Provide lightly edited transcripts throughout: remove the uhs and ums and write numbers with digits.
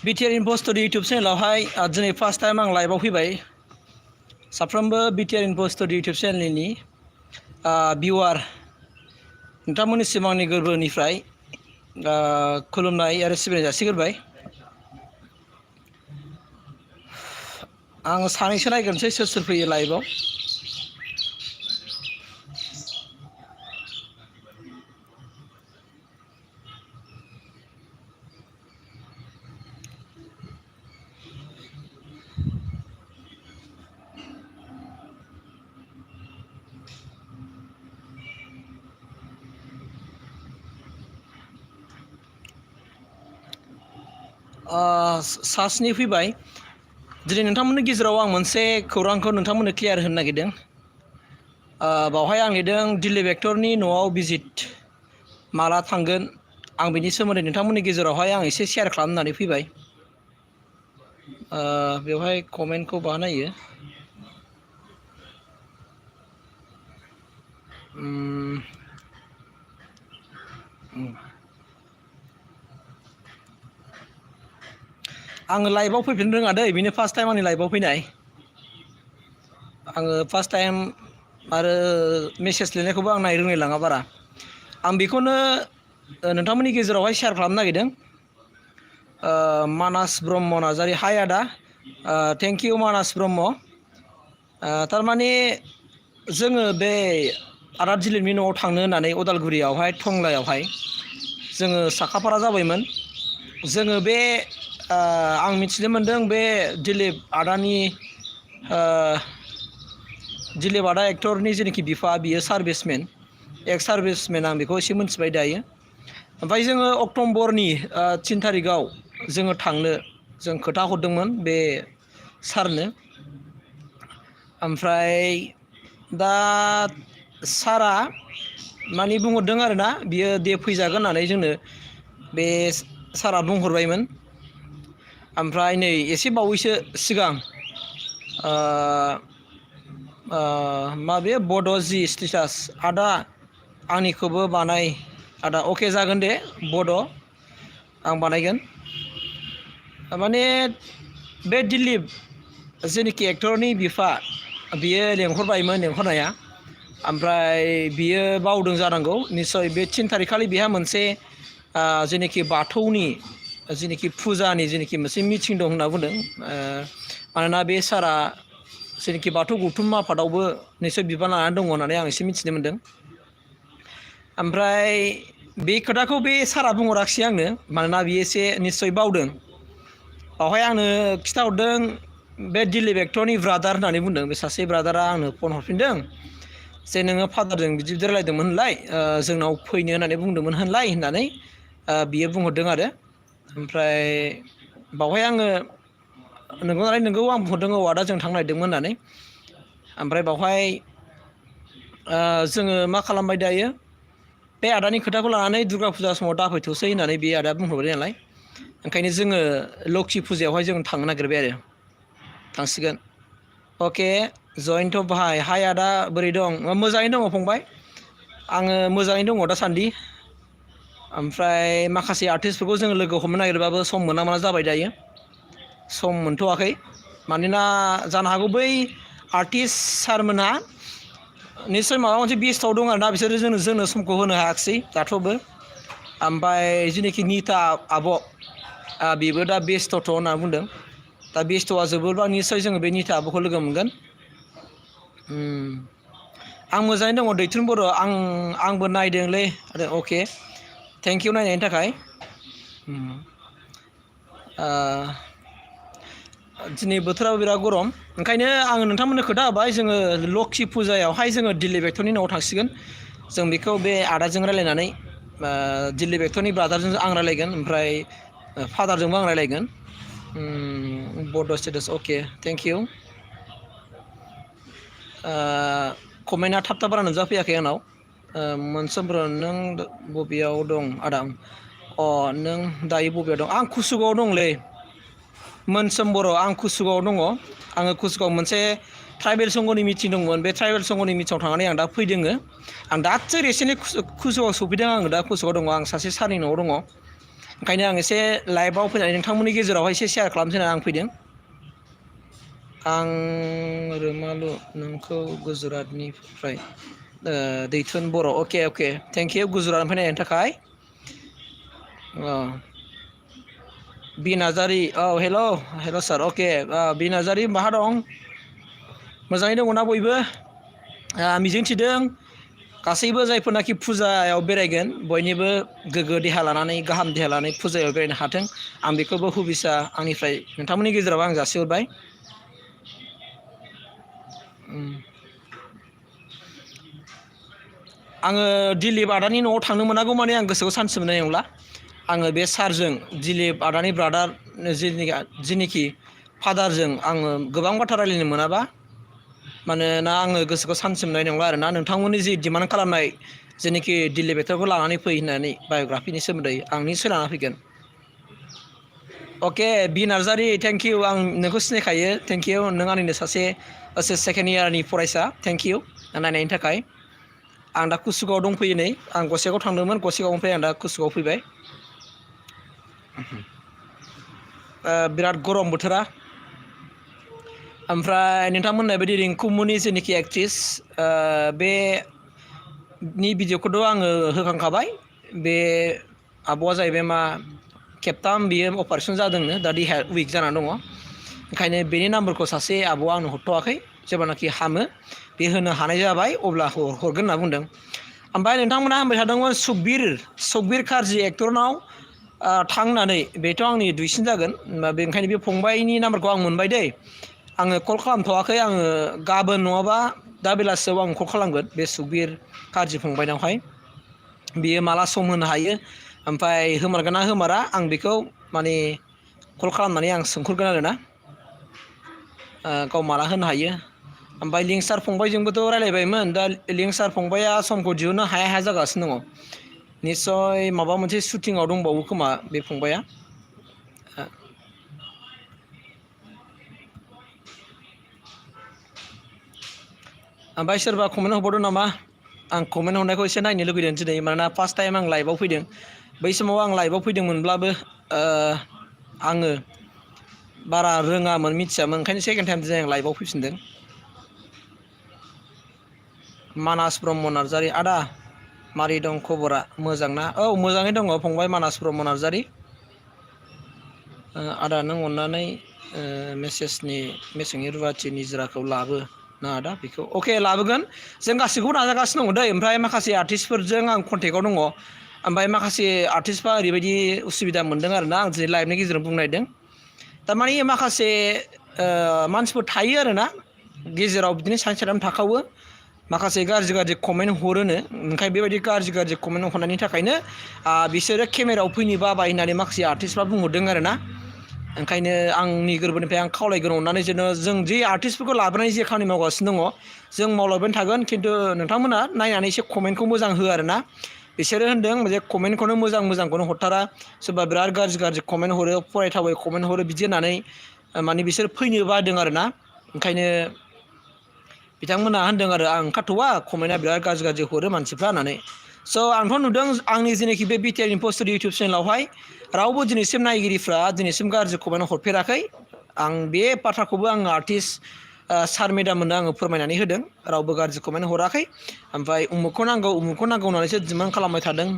BTR Info Study YouTube channel दिनै first time आं लाइभआव फैबाय साफ्रोमबो BTR Info Study YouTube चेनेलनि भिउआर नोंथांमोननिसिम आंनि गोरबोनिफ्राय खुलुमनाय आरो सिबिनाय जासिग्रोबाय। आं सानैसो नायग्रोनोसै सोर सोर फैयो लाइभआव। सास्नि फैबाय। दिनै नोंथांमोननि गेजेराव आं मोनसे खौरांखौ नोंथांमोननो क्लियार होनो नागिरदों। बावहाय आं लिरदों दिलीप एक्टरनि न'आव भिजिट माला थांगोन आं बिनि सोमोन्दै नोंथांमोननि गेजेरावहाय आं एसे शेयार खालामनानै फैबाय। बेवहाय कमेन्टखौ बानायो। आङो लाइभआव फैफिननो रोङा दै, बेनो फार्स्ट टाइम आंनि लाइभआव फैनाय। आङो फार्स्ट टाइम आरो मेसेज लिरनायखौबो आं नायनो रोंलायलाङा बारा। आं बेखौनो नोंथांमोननि गेजेरावहाय शेयार खालामनो नागिरदों। मानास ब्रह्म नार्जारि, हाय आदा, थेंक इउ मानास ब्रह्म। थारमाने जोङो बे आदा दिलीपनि न'आव थांनो होननानै उदालगुरियावहाय टंलायावहाय जोङो साखाफारा जाबायमोन। जोङो बे आं मिथिनो मोनदों बे दिलीप आदानि दिलीप आदा एक्टरनि जेनाखि बिफा बियो सार्भिसमेन, एक्स सार्भिसमेन, आं बेखौ एसे मिथिबाय दायो। ओमफ्राय जोङो अक्ट'बरनि 3 थारिखआव जोङो थांनो जों खोथा हरदोंमोन बे सारनो। ओमफ्राय दा सारा माने बुंहरदों आरोना बियो दे फैजागोन होननानै जोंनो बे सारा बुंहरबायमोन। ओमफ्राय नै एसे बावैसो सिगां माबे बड' स्टेटास आदा आंनिखौबो बानाय, आदा अके जागोन दे बड', आं बानायगोन। माने बे दिलीप जेनाखि एक्टरनि बिफा बियो लेंहरबायमोन लेंहरनाया, ओमफ्राय बियो बावदों जानांगौ निस्सय। बे 3 थारिखखालि बेहा मोनसे जेनाखि बाथौनि जेनाखि फुजानि जेनाखि मोनसे मिटिं दं होनना बुंदों। मानोना बे सारा जेनाखि बाथौ गौथुम आफादावबो निस्सय बिबान लानानै दङ होननानै आं एसे मिथिनो मोनदों। ओमफ्राय बे खोथाखौ बे सारा बुंहराखिसै आंनो, मानोना बियो एसे निस्सय बावदों। बावहाय आंनो खिन्थाहरदों बे दिलीप एक्टरनि ब्रादार होननानै बुंदों। बे सासे ब्रादारा आंनो फन हरफिनदों जे नोङो फादारजों बिदि रायलायदोंमोन होनलाय, जोंनाव फैनो होननानै बुंदोंमोन होनलाय होननानै बियो बुंहरदों आरो। ओमफ्राय बावहाय आङो नोंगौ नालाय नोंगौ आं बुंहरदों, औ आदा जों थांनो नागिरदोंमोन होननानै। ओमफ्राय बावहाय जोङो मा खालामबाय दायो, बे आदानि खोथाखौ लानानै दुर्गा फुजा समाव दाफैथोंसै होननानै बे आदाया बुंहरबाय नालाय, ओंखायनो जोङो लोखि फुजायावहाय जों थांनो नागिरबाय आरो। थांसिगोन। अके जयन्त भाइ, हाय आदा बोरै दं? मोजाङैनो दङ फंबाय, आङो मोजाङैनो दङ दासान्दि। ओमफ्राय माखासे आर्टिस्टफोरखौ जोङो लोगो हमनो नागिरबाबो सम मोना मोना जाबाय दायो, सम मोनथ'वाखै। मानोना जानो हागौ बै आर्टिस्ट सारमोनहा निस्सय माबा मोनसे बेस्थआव दं आरोना, बिसोरो जोंनो समखौ होनो हायाखिसै दाथ'बो। ओमफ्राय जेनाखि निता आब', बेबो दा बेस्थ'थ' होनना बुंदों। दा बेस्थ'आ जोबोरबा निस्सय जोङो बे निता आब'खौ लोगो मोनगोन। आं मोजाङैनो दङ दैथुन बर', आंबो नायदोंलै। अके थेंक इउ नायनायनि थाखाय। दिनै बोथोराबो बिराद गरम, ओंखायनो आङो नोंथांमोननो खोथा होबाय जोङो लोखि फुजायावहाय जोङो दिलीप एक्टरनि न'आव थांसिगोन। जों बेखौ बे आदाजों रायलायनानै, दिलीप एक्टरनि ब्रादारजों आं रायलायगोन, ओमफ्राय फादारजोंबो आं रायलायगोन। बड' स्टेटास, अके थेंक इउ। कमेन्टआ थाब थाब बारा नुजाफैयाखै आंनाव। मोनसोमब्र, नों बबेयाव दं आदा? नों दायो बबेयाव दं? आं कुसुगाआव दंलै मोनसोम बर', आं कुसुगाआव दङ। आङो कुसुगाआव मोनसे ट्राइबेल संघनि मिटिं दंमोन, बे ट्राइबेल संघनि मिटिंआव थांनानै आं दा फैदोङो। आं दासो रिसेन्टलि कुसुगाआव सफैदों, आङो दा कुसुगाआव दङ। आं सासे सारनि न'आव दङ। ओंखायनो आं एसे लाइभआव फैनानै नोंथांमोननि गेजेरावहाय एसे शेयार खालामसै होननानै आं फैदों। आं रोमालु नोंखौ गुजरातनिफ्राय दैथुन बर' अके थेंक इउ गुजरातनिफ्राय नायनायनि थाखाय। बि नार्जारि औ हेल' सार अके बि नार्जारि माहा दं? मोजाङै दङना बयबो? मिजिंथिदों गासैबो जायफोरनाखि फुजायाव बेरायगोन बयनिबो गोग्गो देहा लानानै गाहाम देहा लानानै फुजायाव बेरायनो हाथों आं बेखौबो हुबिसा आंनिफ्राय नोंथांमोननि गेजेराव आं जासिहरबाय। आङो दिलिप आदानि न'आव थांनो मोनागौ मानि आं गोसोखौ सान्थि मोननाय नंला। आङो बे सारजों दिलिप आदानि ब्रादार जेनिखि फादारजों आङो गोबां बाथ्रा रायज्लायनो मोनाबा मानोना आङो गोसोखौ सान्थि मोननाय नंला आरोना नोंथांमोननि जि डिमान्ड खालामनाय जेनोखि दिलिप एक्टरखौ लानानै फै होननानै बाय'ग्राफिनि सोमोन्दै आं निस्सय लाना फैगोन। अके बि नार्जारि थेंक इउ आं नोंखौ सिनायखायो थेंक इउ नों आंनिनो सासे सेकेण्ड इयारनि फरायसा थेंक इउ नायनायनि थाखाय। आं दा कुसुगाव दंफैयो नै आं गसाइगाव थांदोंमोन गसाइगावनिफ्राय आं दा कुसुगाव फैबाय। बिराद गरम बोथोरा। ओमफ्राय नोंथां होननाय बायदि रिंकुमनि जेनोखि एक्ट्रिस बे नि भिडिअखौथ' आङो होखांखाबाय बे आब'आ जाहैबाय मा खेबथाम बियो अपारेसन जादोंनो दा देहाया उइक जानानै दङ। ओंखायनो बेनि नाम्बारखौ सासे आब'आ आंनो हरथ'वाखै जेब्लानाखि हामो बे होनो हानाय जाबाय अब्ला हरगोन होनना बुंदों। ओमफ्राय नोंथांमोना होनबाय थादोंमोन सुकबिर कार्जि एक्टरनाव थां होननानै बेथ' आंनि दुइसिन जागोन बे ओंखायनो बे फंबायनि नाम्बारखौ आं मोनबाय दै आङो कल खालामथ'वाखै आङो गाबोन नङाबा दा बेलासियाव आं कल खालामगोन बे सुकबिर कार्जि फंबायनावहाय बियो माला सम होनो हायो ओमफ्राय होमारगोन ना होमारा आं बेखौ माने कल खालामनानै आं सोंहरगोन आरोना गाव माला होनो हायो। ओमफ्राय लिंसार फंबायजोंबोथ' रायज्लायबायमोन दा लिंसार फंबाया समखौ दिहुननो हाया हाया जागासिनो दङ। निस्सय माबा मोनसे शुटिंआव दंबावो खोमा बे फंबाया। ओमफ्राय सोरबा कमेन्ट हरबावदों नामा? आं कमेन्ट हरनायखौ एसे नायनो लुगैदों दिनै मानोना फार्स्ट टाइम आं लाइभआव फैदों। बै समाव आं लाइभआव फैदोंमोनब्लाबो आङो बारा रोङामोन मिथियामोन ओंखायनो सेकेण्ड टाइम दिनै आं लाइभआव फैफिनदों। मानास ब्रह्म नार्जारि आदा मारै दं खबरा मोजां ना? औ मोजाङै दङ फंबाय मानास ब्रह्म नार्जारि। आदा नों अननानै मेसेंनि रुवाथि निजिराखौ लाबो ना आदा बेखौ अके लाबोगोन जों गासैखौबो नाजागासिनो दङ दै ओमफ्राय माखासे आर्टिस्टफोरजों आं कन्टेक्टआव दङ ओमफ्राय माखासे आर्टिस्टफ्रा ओरैबायदि उसुबिदा मोनदों आरोना आं दिनै लाइभनि गेजेरजों बुंनो नागिरदों। थारमाने माखासे मानसिफोर थायो आरोना गेजेराव बिदिनो सानै साथाम थाखावो माखासे गाज्रि कमेन्ट हरोनो ओंखाय बेबायदि गाज्रि कमेन्ट हरनायनि थाखायनो बिसोरो केमेरायाव फैनो बाबाय होननानै माखासे आर्टिस्टफ्रा बुंहरदों आरोना। ओंखायनो आंनि गोरबोनिफ्राय आं खावलायगोन अननानै जेन' जों जे आर्टिस्टफोरखौ लाबोनाय जे खामानि मावगासिनो दङ जों मावलांबाय थागोन खिन्थु नोंथांमोना नायनानै एसे कमेन्टखौ मोजां हो आरोना। बिसोरो होनदों जे कमेन्टखौनो मोजांखौनो हरथारा सोरबा बिराद गाज्रि कमेन्ट हरो फरायथावै कमेन्ट हरो बिदि होननानै माने बिसोर फैनो बादों आरोना ओंखायनो बिथांमोना होनदों आरो आं ओंखारथ'वा कमेन्टआ बिराद गाज्रि हरो मानसिफ्रा होननानै स' आंथ' नुदों आंनि जेनाखि बे बिटिआर इम्पस्टरि इउटुब चेनेलावहाय रावबो दिनैसिम नायगिरिफ्रा दिनैसिम गाज्रि कमेन्ट हरफेराखै आं बे बाथ्राखौबो आङो आर्टिस्ट सार मेदाम मोननो आङो फोरमायनानै होदों रावबो गाज्रि कमेन्ट हराखै ओमफ्राय उमुखखौ नांगौ होननानैसो डिमान्ड खालामबाय थादों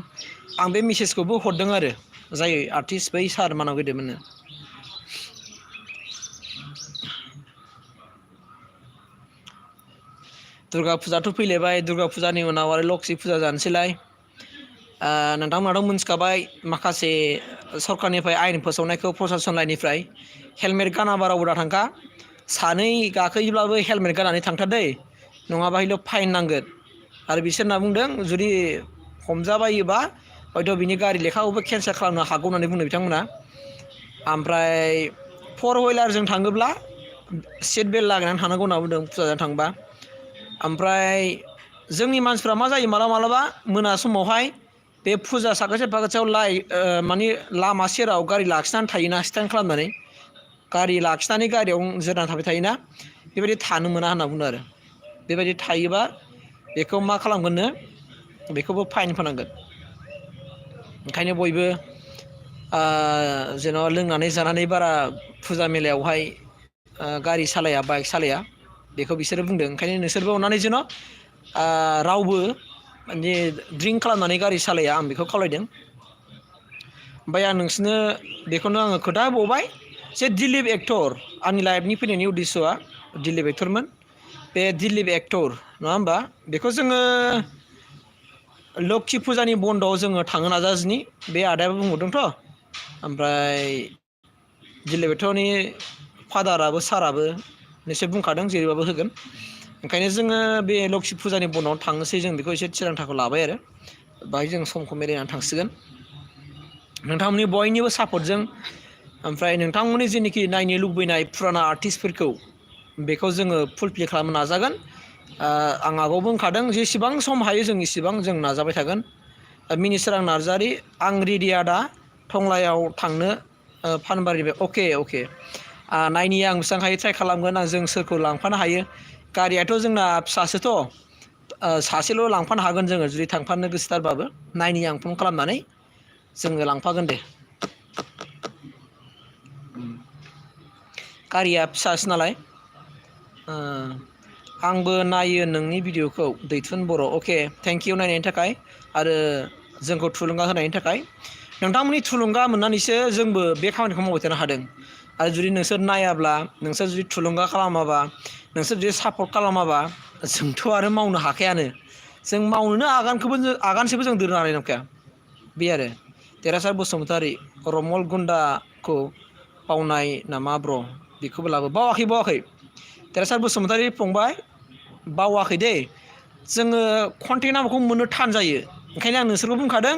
आं बे मेसेजखौबो हरदों आरो जाय आर्टिस्ट बै सार मानाव गेदेरमोननो। दुर्गा फुजाथ' फैलायबाय दुर्गा फुजानि उनाव आरो लक्षि फुजा जानोसैलाय। नोंथांमोनाथ' मोनथिखाबाय माखासे सरखारनिफ्राय आयेन फोसावनायखौ प्रसासन लाइननिफ्राय हेलमेट गानाबा रावबो दाथांखा सानै गाखोयोब्लाबो हेलमेट गाननानै थांथार दै नङाबा हयथ' फाइन नांगोन आरो बिसोर होनना बुंदों जुदि हमजाबायोबा हयथ' बिनि गारि लेखाखौबो केन्सेल खालामनो हागौ होननानै बुंदों बिथांमोना। ओमफ्राय फर हुइलारजों थाङोब्ला सिट बेल्ट लागायनानै थांनांगौ होनना बुंदों फुजा जानो थांबा। ओमफ्राय जोंनि मानसिफ्रा मा जायो मालाबा मोना समावहाय बे फुजा साखाथि माने लामा सेराव गारि लाखिनानै थायोना स्टेन्ड खालामनानै गारि लाखिनानै गारियाव जिरायना थाबाय थायोना बेबायदि थानो मोना होनना बुंदों आरो बेबायदि थायोबा बेखौ मा खालामगोननो बेखौबो फाइन फोनांगोन। ओंखायनो बयबो जेन' लोंनानै जानानै बारा फुजा मेलायावहाय गारि सालाया बाइक सालाया बेखौ बिसोरो बुंदों ओंखायनो नोंसोरबो अननानै जेन' रावबो माने ड्रिंक खालामनानै गारि सालाया आं बेखौ खावलायदों ओमफ्राय आं नोंसोरनो बेखौनो आङो खोथा होबावबाय जे दिलीप एक्टर आंनि लाइफनि फैनायनि उद्देस्यआ दिलीप एक्टरमोन बे दिलीप एक्टर नङा होमबा बेखौ जोङो लोक्षि फुजानि बन्द'आव जोङो थांनो नाजाजिनि बे आदायाबो बुंहरदोंथ' ओमफ्राय दिलीप एक्टरनि फादाराबो साराबो नोंसोर बुंखादों जेरैबाबो होगोन ओंखायनो जोङो बे लोक्षि फुजानि बन्द'आव थांनोसै जों बेखौ एसे थिरांथाखौ लाबाय आरो बाहाय जों समखौ मिलायनानै थांसिगोन नोंथांमोननि बयनिबो सापर्टजों ओमफ्राय नोंथांमोननि जेनोखि नायनो लुबैनाय फुराना आर्टिस्टफोरखौ बेखौ जोङो फुलफिल खालामनो नाजागोन आं आगोलाव बुंखादों जेसेबां सम हायो जों इसेबां जों नाजाबाय थागोन मिनिसोरां नार्जारि आं रेडि आदा टंलायाव थांनो फानबारिनिफ्राय अके नायनि आं बेसेबां हायो ट्राइ खालामगोन आं जों सोरखौ लांफानो हायो गारियाथ' जोंना फिसासोथ' सासेल' लांफानो हागोन जोङो जुदि थांफानो गोसोथारबाबो नायनि आं फन खालामनानै जोङो लांफागोन दे गारिया फिसासो नालाय आंबो नायो नोंनि भिडिअखौ दैथुन बर' अके थेंकिउ नायनायनि थाखाय आरो जोंखौ थुलुंगा होनायनि थाखाय नोंथांमोननि थुलुंगा मोननानैसो जोंबो बे खामानिखौ मावबाय थानो हादों आरो जुदि नोंसोर नायाब्ला नोंसोर जुदि थुलुंगा खालामाबा नोंसोर जुदि सापर्ट खालामाबा जोंथ' आरो मावनो हाखायानो जों मावनोनो आगानसेबो जों दोननो हानाय नंखाया बे आरो देरहासार बसुमतारी रमल गुन्दाखौ बावनाय नामा ब्र बेखौबो लाबो बावाखै देरहासार बसुमतारी फंबाय बावाखै दे जोङो कन्टेक्ट नाम्बारखौ मोननो थान जायो ओंखायनो आं नोंसोरखौ बुंखादों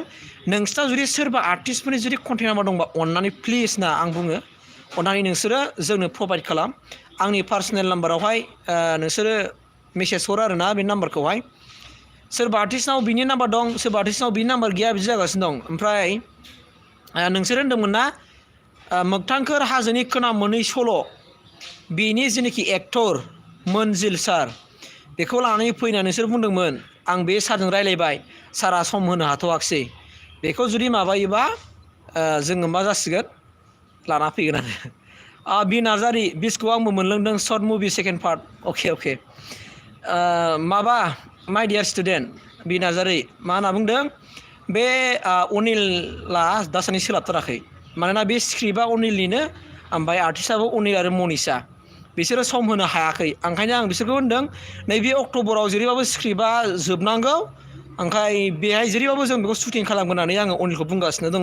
नोंसिना जुदि सोरबा आर्टिस्टफोरनि जुदि कन्टेक्ट नाम्बार दंबा अननानै प्लिज ना आं बुङो अननानै नोंसोरो जोंनो प्रभाइड खालाम आंनि पार्सनेल नाम्बारावहाय नोंसोरो मेसेज हरो आरोना बे नाम्बारखौहाय सोरबा आर्टिस्टनाव बिनि नाम्बार दं सोरबा आर्टिस्टनाव बिनि नाम्बार गैया बिदि जागासिनो दं ओमफ्राय नोंसोर होनदोंमोन ना मोगथांखोर हाजोनि खोना मोनै सल' बेनि जेनोखि एक्टर मोनजिल सार बेखौ लानानै फैनानै नोंसोर बुंदोंमोन आं बे सारजों रायज्लायबाय सारा सम होनो हाथ'वाखिसै बेखौ जुदि माबायोबा जोङो मा जासिगोन लाना फैगोन आरो बि नार्जारि बिसखौ आंबो मोनलोंदों सर्ट मुभि सेकेन्ड पार्ट अके माबा माइ डियार स्टुडेन्ट बि नार्जारि मा होनना बुंदों बे अनिला दासान्दि सोलाबथाराखै मानोना बे स्क्रिप्टआ अनिलनिनो ओमफ्राय आर्टिस्टआबो अनिल आरो मनिसा बिसोरो सम होनो हायाखै ओंखायनो आं बिसोरखौ होनदों नैबे अक्ट'बराव जेरैबाबो स्क्रिप्टआ जोबनांगौ ओमफ्राय बेहाय जेरैबाबो जों बेखौ सुटिं खालामगोन होननानै आङो अनिलखौ बुंगासिनो दङ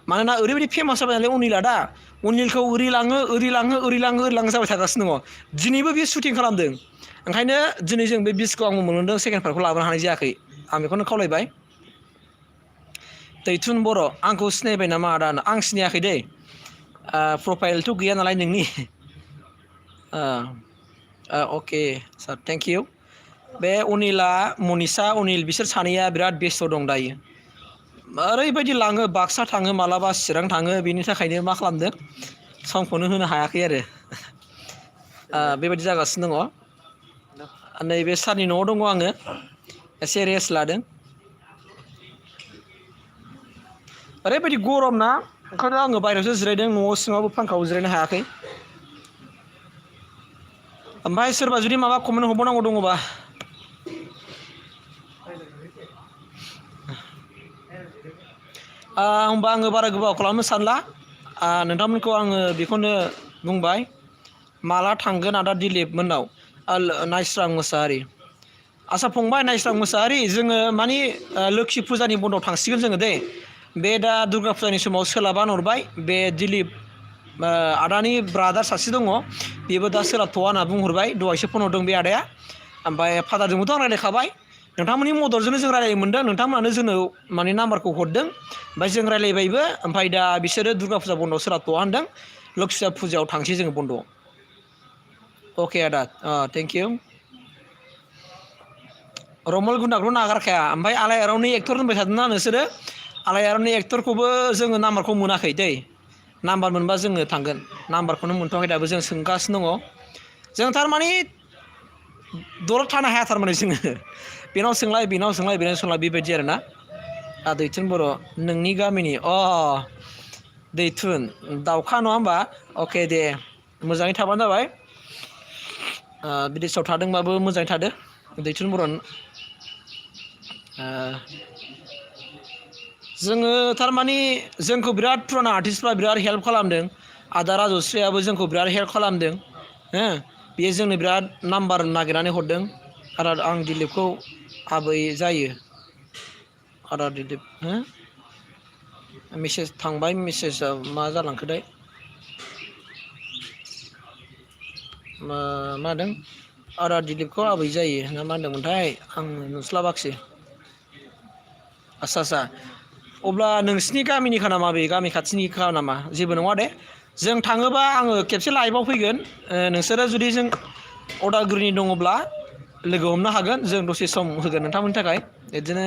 मानोना ओरैबायदि फेमास जाबाय नालाय अनिला दा अनिलखौ ओरै लाङो जाबाय थागासिनो दङ दिनैबो बे सुटिं खालामदों ओंखायनो दिनै जों बे बिसखौ आंबो मोनलोंदों सेकेन्ड पार्टखौ लाबोनो हानाय जायाखै आं बेखौनो खावलायबाय दैथुन बर' आंखौ सिनायबाय नामा आदा आं सिनायाखै दै प्रफाइलथ' गैया नालाय नोंनि अके सार थेंकिउ बे अनिला मनिसा अनिल बिसोर सानैया बिराद बेस्थ' दं दायो ओरैबायदि लाङो बाक्सा थाङो मालाबा चिरां थाङो बेनि थाखायनो मा खालामदों समखौनो होनो हायाखै आरो बेबायदि जागासिनो दङ नैबे सारनि न'आव दङ आङो एसे रेस्ट लादों ओरैबायदि गरम ना ओंखायनो आङो बायहेरायावसो जिरायदों न'आव सिङावबो फांखायाव जिरायनो हायाखै ओमफ्राय सोरबा जुदि माबा कमेन्ट हरबावनांगौ दङबा होमबा आङो बारा गोबाव खालामनो सानला नोंथांमोनखौ आङो बेखौनो बुंबाय माला थांगोन आदा दिलीप मोननाव नायस्रां मोसाहारि आच्चा फंबाय नायस्रां मोसाहारि जोङो माने लोक्षि फुजानि बन्द'आव थांसिगोन जोङो दे बे दा दुर्गा फुजानि समाव सोलाबा हरबाय बे दिलीप आदानि ब्रादार सासे दङ बेबो दा सोलाबथ'वा होनना बुंहरबाय दहायसो फन हरदों बे आदाया ओमफ्राय फादारजोंबोथ' आं रायज्लायखाबाय नोंथांमोननि मददजोंनो जों रायज्लायनो मोनदों नोंथांमोनानो जोंनो माने नाम्बारखौ हरदों ओमफ्राय जों रायज्लायबायबो ओमफ्राय दा बिसोरो दुर्गा फुजा बन्द'आव सोलाबथ'वा होनदों लोक्षि फुजायाव थांसै जोङो बन्द'आव अके आदा थेंकिउ रमल गुन्दाखौथ' नागारखाया ओमफ्राय आलायारननि एक्टर होनबाय थादोंना नोंसोरो आलायारननि एक्टरखौबो जोङो नाम्बारखौ मोनाखै दै नाम्बार मोनबा जोङो थांगोन नाम्बारखौनो मोनथ'वाखै दाबो जों सोंगासिनो दङ जों थारमाने दलद थानो हाया थारमाने जोङो बेनाव सोंलाय बेनाव सोंलाय बेबायदि आरोना दैथुन बर' नोंनि गामिनि दैथुन दाउखा नङा होमबा अके दे मोजाङै थाबानो जाबाय बिदेशआव थादोंबाबो मोजाङै थादो दैथुन बर'न जोङो थारमाने जोंखौ बिराद पुराना आर्टिस्टफ्रा बिराद हेल्प खालामदों आदा राजस्रियाबो जोंखौ बिराद हेल्प खालामदों हो बेयो जोंनो बिराद नाम्बार नागिरनानै हरदों आरो आं दिलिपखौ आबै जायो आदा दिलिप हो मेसेज थांबाय मेसेजआ मा जालांखोथाय मा होनदों आदा दिलिपखौ आबै जायो ना मा होनदोंमोनथाय आं नुस्लाबाखिसै आस्सा अब्ला नोंसिनि गामिनिखा नामा बे गामि खाथिनिखा नामा जेबो नङा दे जों थाङोबा आङो खेबसे लाइभआव फैगोन नोंसोरो जुदि जों अदालगुरिनि दङब्ला लोगो हमनो हागोन जों दसे सम होगोन नोंथांमोननि थाखाय बिदिनो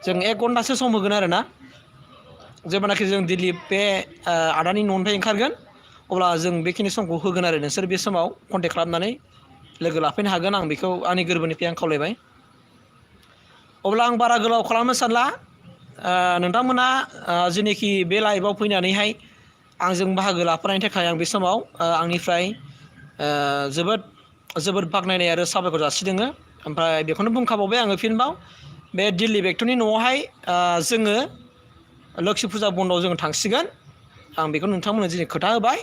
जों 1 घन्टासो सम होगोन आरो ना जेब्लानाखि जों दिलिप बे आदानि न'निफ्राय ओंखारगोन अब्ला जों बेखिनि समखौ होगोन आरो नोंसोर बे समाव कन्टेक्ट खालामनानै लोगो लाफैनो हागोन आं बेखौ आंनि गोरबोनिफ्राय आं खावलायबाय अब्ला आं बारा गोलाव खालामनो सानला नोंथांमोना जेनोखि बे लाइभआव फैनानैहाय आंजों बाहागो लाफानायनि थाखाय आं बे समाव आंनिफ्राय जोबोद बाख्नायनाय आरो साबायखर जासिदोङो ओमफ्राय बेखौनो बुंखाबावबाय आङो फिनबाव बे दिलिप एक्टरनि न'आवहाय जोङो लोक्षि फुजा बन्द'आव जोङो थांसिगोन आं बेखौ नोंथांमोननो दिनै खोथा होबाय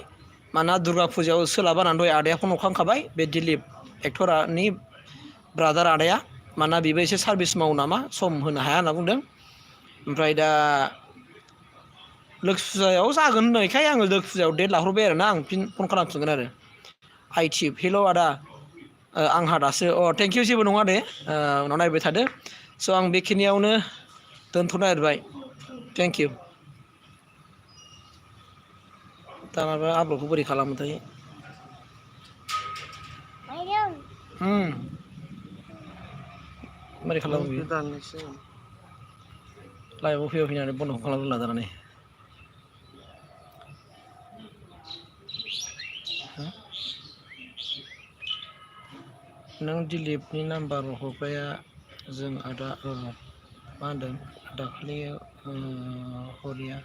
मानोना दुर्गा फुजायाव सोलाबानानै दहाय आदाया फन हरखांखाबाय बे दिलिप एक्टरनि ब्रादार आदाया मानोना बेबो एसे सार्भिस मावो नामा सम होनो हाया होनना बुंदों ओमफ्राय दा लोक्षि फुजायाव जागोन होननायखाय आङो लोक्षि फुजायाव डेट लाहरबाय आरोना आं फिन फन खालामफिनगोन आरो आइटिएफ हेल' आदा आंहा दासो थेंकिउ जेबो नङा दे उनाव नायबाय थादो स' आं बेखिनियावनो दोनथ'नो नागिरबाय थेंकिउ दा माबा आपल'डखौ बोरै खालामोथाय मारै खालामो बेयो लाइभआव फैनानै बन्द' खालामनो नाजानानै नों दिलिपनि नाम्बार हरग्राया जों आदा मा होनदों दाखालि हरिया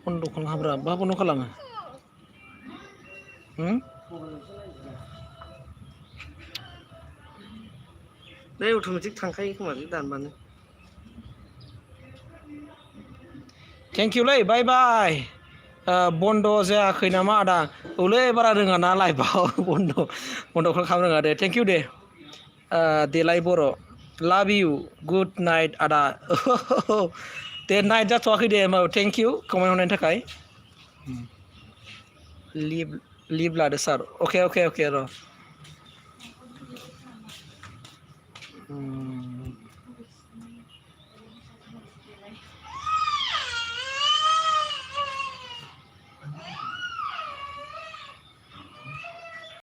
बन्द' खालामहाब्रा बा बन्द' खालामो बे अट'मेटिक थांखायो खोमालै दानबानो थेंकिउलै बाय बाय बन्द' जायाखै नामा आदा औलै बारा रोङा ना लाइभआव बन्द'खौ खालामनो रोङा दे थेंकिउ दे देलाय बर' लाभ इउ गुड नाइट आदा दे नाइट जाथ'वाखै दे थेंकिउ कमेन्ट हरनायनि थाखाय लिभ लादो सार अके र'